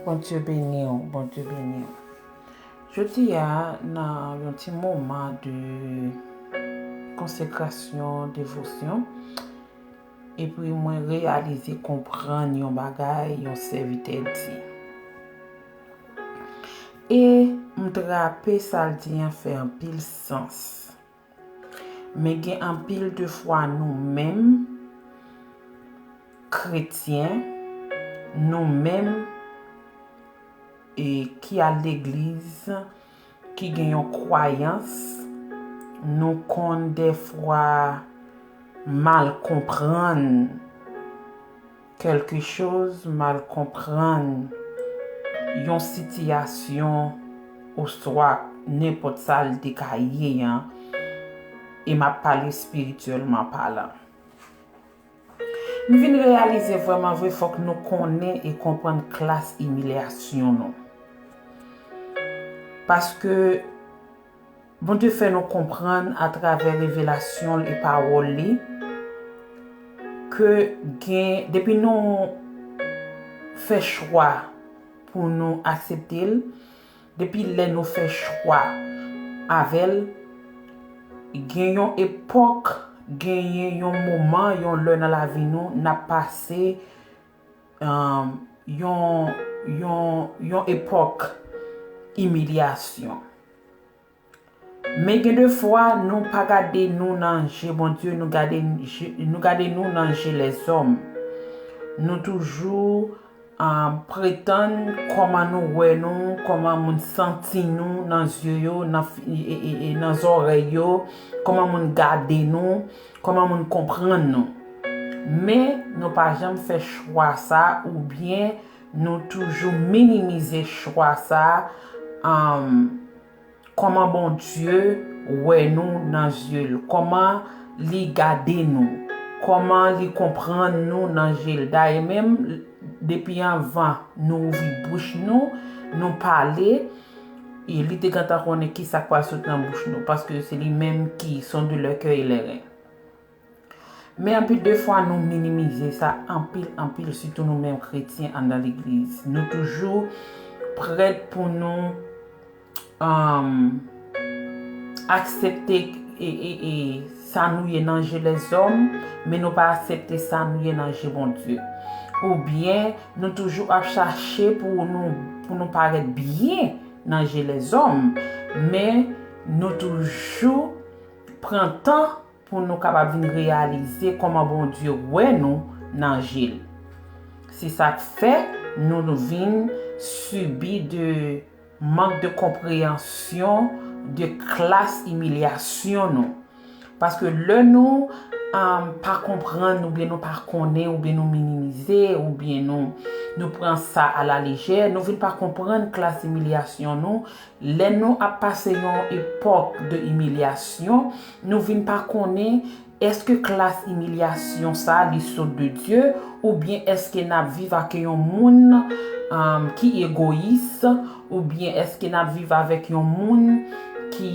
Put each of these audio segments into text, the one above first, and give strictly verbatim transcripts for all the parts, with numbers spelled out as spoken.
Bondye beni w, Bondye beni w. Jodi a, nan yon ti moman de konsekrasyon, devosyon, epi mwen reyalize konprann yon bagay yon sèvitè di. E m trape sa l di an fè anpil sans. Men gen anpil de fwa nou menm, kretyen, nou menm, e ki al legliz, ki gen yon kwayans, nou konn dèfwa mal konprann kèlke choz, mal konprann yon sitiyasyon oswa nenpòt sa l te ka ye an, e m ap pale espirityèlman palan. M vin reyalize vrèman vre fòk nou konnen e konprann klas imilyasyon nou. Paske Bondye fè nou konprann atravè revelasyon l e pawòl li ke gen, depi nou fè chwa pou nou aksepte l, depi lè nou fè chwa avè l, gen yon epòk, genyen yon moman, yon lè nan lavi nou, n ap pase um, yon, yon, yon epòk imilyasyon. Men gen de fwa, nou pa gade nou nan je Bondye, nou gade, je, nou gade nou nan je lèzòm. Nou toujou um, pretann kòman nou wè nou, kòman moun santi nou nan zye yo, nan, fi- e, e, e, nan zòrèy yo, kòman moun gade nou, kòman moun konprann nou. Men nou pa janm fè chwa sa oubyen nou toujou minimize chwa sa, um, kòman Bondye wè nou nan zye l, kòman li gade nou, kòman li konprann nou nan je l. Dayè menm, depi anvan nou ouvri bouch nou, nou pale, e li te gentan konnen ki sa k pral sot nan bouch nou, paske se li menm ki sondulè kè e lèren. Men anpil de fwa nou minimize sa anpil, anpil, sitou nou menm kretyen anndan legliz. Nou toujou prèt pou nou um, aksepte e, e, e, sa nou ye nan je lèzòm, men nou pa aksepte sa nou ye nan je Bondye. Oubyen nou toujou ap chache pou nou, pou nou parèt byen nan je lèzòm, men nou toujou pran tan pou nou kapab vin reyalize kòman Bondye wè nou nan je l. Se sa k fè nou vin sibi de mank de konpreyansyon de klas imilyasyon nou. Paske lè nou um, pa konprann, oubyen nou pa konnen, oubyen nou minimize, oubyen nou, nou pran sa a la lejè, nou vin pa konprann klas imilyasyon nou. Lè nou ap pase yon epòk de imilyasyon, nou vin pa konnen èske klas imilyasyon sa li sot de Dye, oubyen èske n ap viv ak yon moun um, ki egoyis, oubyen èske n ap viv avèk yon moun ki,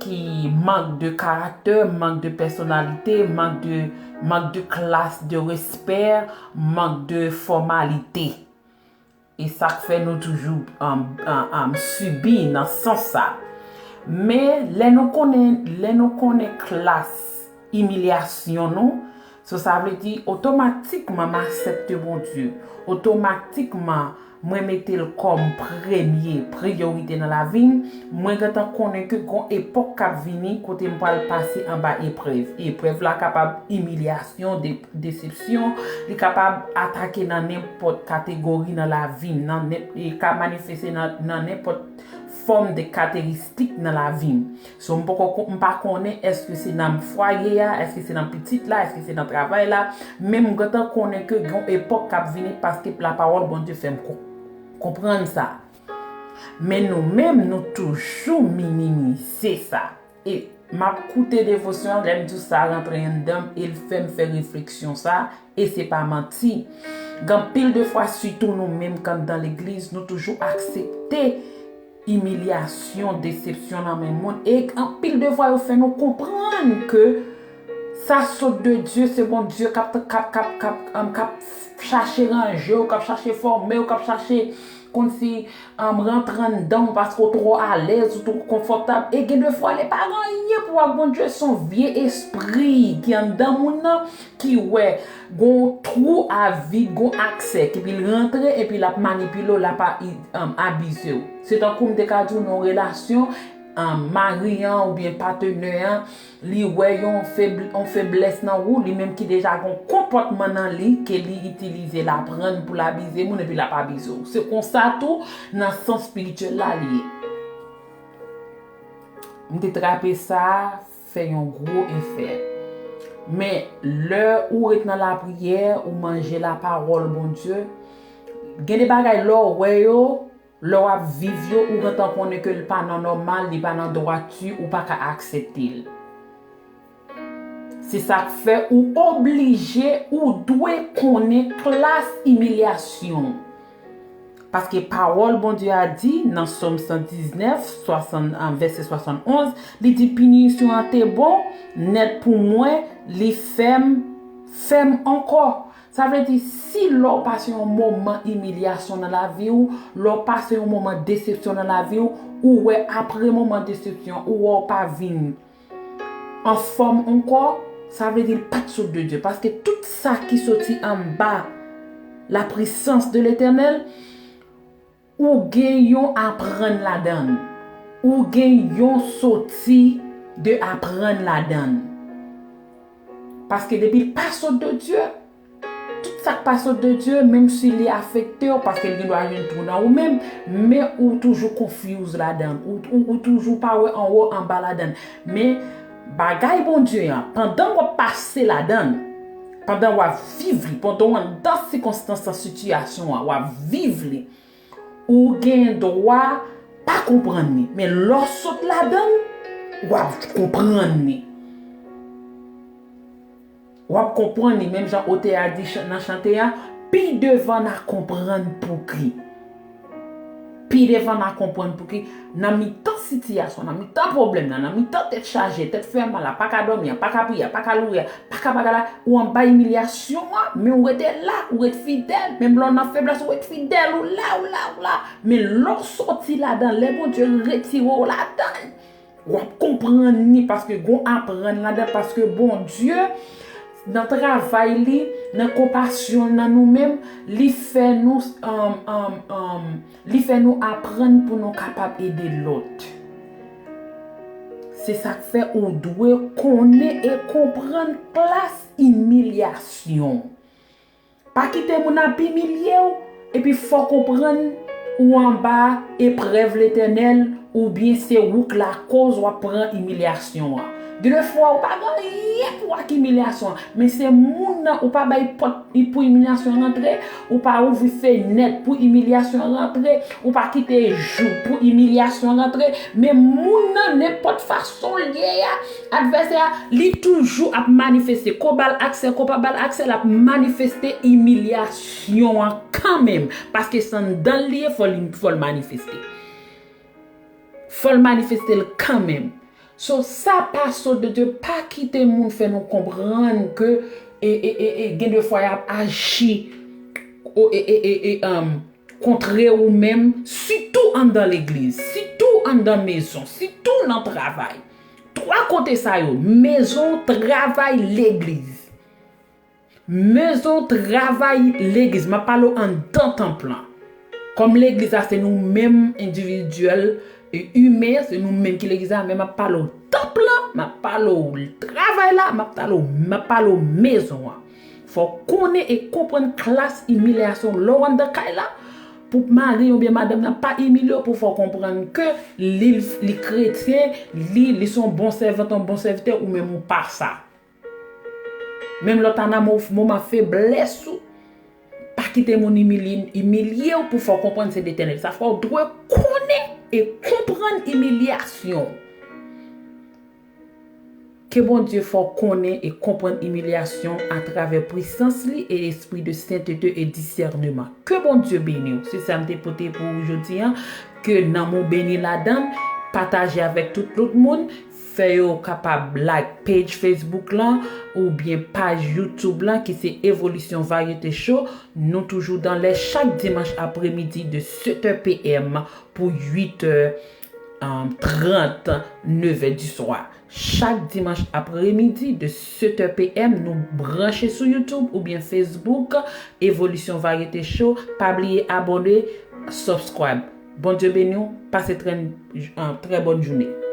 ki mank de karaktè, mank de pèsonalite, mank de, mank de klas, de respè, mank de fòmalite. E sa k fè nou toujou um, um, um, sibi nan sans sa. Men lè nou konnen, lè nou konnen klas imilyasyon nou, so sa vle di otomatikman m aksepte Bondye. Otomatikman mwen mete l kòm premye priyorite nan lavi m. Mwen gentan konnen ke gon epòk k ap vini kote m pral pase anba eprèv. Eprèv la kapab imilyasyon, de, desepsyon, li kapab atake nan nenpòt kategori nan lavi m, nan nen- li ka manifeste nan, nan nenpòt fòm de karakteristik nan lavi m. So m poko, m pa konnen èske se nan fwaye a, èske se nan pitit la, èske se nan travay la, men m gentan konnen ke gen yon epòk k ap vini paske lapawòl Bondye fè m konprann sa. Men nou menm, nou toujou minimize sa. E m ap koute devosyon an, lè m di w sa rantre anndan m e l fè m fè refleksyon sa, e se pa manti. Gen anpil de fwa, sitou nou menm k anndan legliz, nou toujou aksepte imilyasyon, desepsyon nan men moun. E anpil de fwa, yo fè nou konprann ke Sa sot de Dye, se Bondye k ap, k ap, k ap, k ap, um, k ap chache ranje w, k ap chache fòme w, k ap chache kòmsi, um, rantre anndan w paske w twò alèz, ou twò konfòtab. E gen de fwa, li pa gen anyen pou wè ak Bondye, se yon vye espri ki anndan moun nan, ki wè gon twou a vid, gon aksè, epi l rantre, epi l ap manipile w, l ap a-, i-, um, abize w. Se tankou m te ka di w nan yon relasyon, um, mari an oubyen patnè an, li wè yon feb-, yon feblès nan ou, li menm ki deja gon konpòtman nan li ke li itilize, l aprann pou l abize moun epi l ap abize w. Se konsa tou, nan sans espirityèl la, li ye. M te trape sa, fè yon gwo efè. Men, lè ou ret nan lapriyè, ou manje lapawòl Bondye, gen de bagay lè w wè yo, lè w ap viv yo, ou gentan konnen ke l pa nan nòmal, li pa nan dwati, ou pa ka aksepte l. Se sa k fè ou oblije, ou dwe konnen klas imilyasyon. Paske pawòl Bondye a di nan Sòm san diznèf, swasann, vèsè swasannonz, li di, pinisyon an te bon nèt pou mwen, li fè m, fè m ankò. Sa vle di, si lè w pase yon moman imilyasyon nan lavi w, lè w pase yon moman desepsyon nan lavi w, ou wè apre moman desepsyon, ou wè w pa vin anfòm ankò, sa vle di l pa t sot de Dye. Paske tout sa ki soti anba la puissance de l'Éternel, ou gen yon aprann ladan l. Ou gen yon soti de aprann ladan l. Paske depi l pa sot de Dye, tout sa k pa sot de Dye, menm si li afekte w, paske l gen dwa jwenn twou nan ou menm, men ou toujou confuse ladan l. Ou, ou, ou toujou pa wè anwo anba ladan l. Men bagay Bondye an, pandan w ap pase ladan l, pandan w ap viv li, pandan w anndan sikonstans an, sitiyasyon an, w ap viv li, ou gen dwa pa konprann li. Men lè w sot ladan l, w ap konprann li. W ap konprann li, menm jan otè a di chan-, nan chante a, pi devan n a konprann pouki. Pi devan n a konprann pouki, nan mitan sitiyasyon, nan mitan pwoblèm nan, nan mitan tèt chaje, tèt fè mal la, pa ka dòmi a, pa ka priye a, pa ka louwe a, pa ka bagay la, ou anba imilyasyon an, men ou rete la, ou ret fidèl, menm lè w nan feblès, ou ret fidèl, ou la, ou la, ou la. Men lè w soti ladan, lè Bondye retire w ladan, w ap konprann li, paske gon aprann ladan, paske Bondye, nan travay li, nan konpasyon l nan nou menm, li fè nou, um, um, um, li fè nou aprann pou nou kapab ede lòt. Se sa k fè ou dwe konnen e konprann klas imilyasyon. Pa kite moun ap imilye w, epi fò w konprann ou anba eprèv Letènèl, oubyen se ou k lakoz w ap pran imilyasyon an. Gen de fwa, ou pa gen anyen pou ak imilyasyon an, men se moun nan, ou pa bay pòt pou imilyasyon an rantre, ou pa ouvri fenèt pou imilyasyon an rantre, ou pa kite jou pou imilyasyon an rantre, men moun nan, nenpòt fason l ye a, advèsè a, li toujou ap manifeste. Ko ba l aksè, ko pa ba l aksè, l ap manifeste imilyasyon an kanmenm. Paske se anndan l li ye, fò l, fò l manifeste. Fò l manifeste l kanmenm. So, sa pa sot de Dye, pa kite moun fè nou konprann ke, e, e, e, e, gen de fwa y ap aji, o, e, e, e, e, um, kontre ou menm, sitou anndan legliz, sitou anndan mezon, sitou nan travay. Twa kote sa yo, mezon, travay, legliz. Mezon, travay, legliz. M ap pale w anndan tanp lan. Kòm legliz la, se nou menm endividyèl, e imen, se nou menm ki legliz la, men m ap pale w tanp lan, m ap pale w travay la, m ap pale w, m ap pale w mezon an. Fò w konnen e konprann klas imilyasyon lè w anndan kay la, pou mari oubyen madanm nan pa imilye w, pou fè w konprann ke li, li kretyen, li, li se yon bon sèvant, yon bon sèvitè, ou menm ou pa sa. Menm lè w ta nan mo-, moman feblès ou, pa kite moun imilye, imilye w pou fè w konprann se Letènèl. Sa fè w dwe konnen e konprann imilyasyon. Ke Bondye fè w konnen e konprann imilyasyon atravè pwisans li e espri de sentete e disèneman. Ke Bondye beni w. Se sa m te pote pou ou jodi a. Ke nanm ou beni ladan l. Pataje avèk tout lòt moun. fè yo kapab like page Facebook lan oubyen paj YouTube lan ki se Evolisyon Varyete Show. Nou toujou dan lè chak dimanch apremidi de sèt è p m pou uit è trant, nèf è di swa. Chak dimanch apremidi de sèt è p m, nou branche sou YouTube oubyen Facebook, Evolisyon Varyete Show. Pa bliye abòne, subscribe. Bondye beni w, pase trè, trè bòn jounen.